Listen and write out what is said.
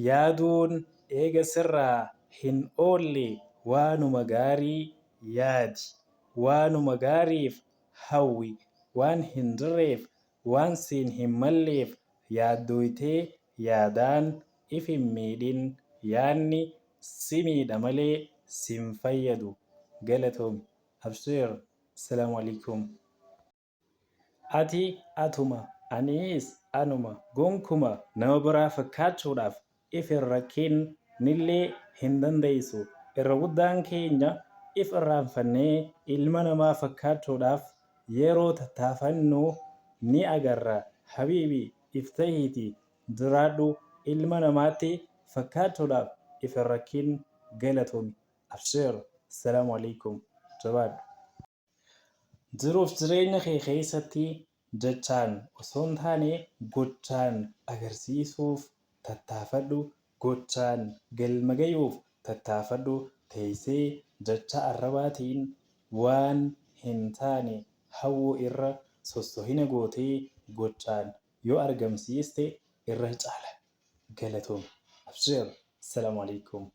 Yaaduun eega sirraa hin oolle waanuma gaarii yaadi. Waanuma gaariif hawwi. Waan hin jirreef, waan siin hin malleef yaaddooytee yaadaan if hin miidhin. Yaanni si miidha malee sin fayyadu. Galatoomi. Abshir. Assalaamu Aleykum. Ati atuma, aniis anuma, gonkuma nama biraa fakkaachuudhaaf if hin rakkin, nillee hin dandeessu. Irra guddaan keenya if irraanfannee ilma namaa fakkaachuudhaaf yeroo tattaafannu ni agarra. Habiibi if tahiiti jiraadhu, ilma namaatti fakkaachuudhaaf if hin rakkin. Galatoomi. Abshir. Assalaamu Aleykum. Jabaadhu. Jiruuf jireenya kee keessatti jechaan osoo hin taane gochaan agarsiisuuf tattaafadhu, gochaan galma gayuuf tattaafadhu, teessee jecha arrabaatiin waan hin taane hawwuu irra sossohina gootee gochaan yoo argamsiiste irra caala. Galatoomi. Abshir. Assalaamu Aleykum.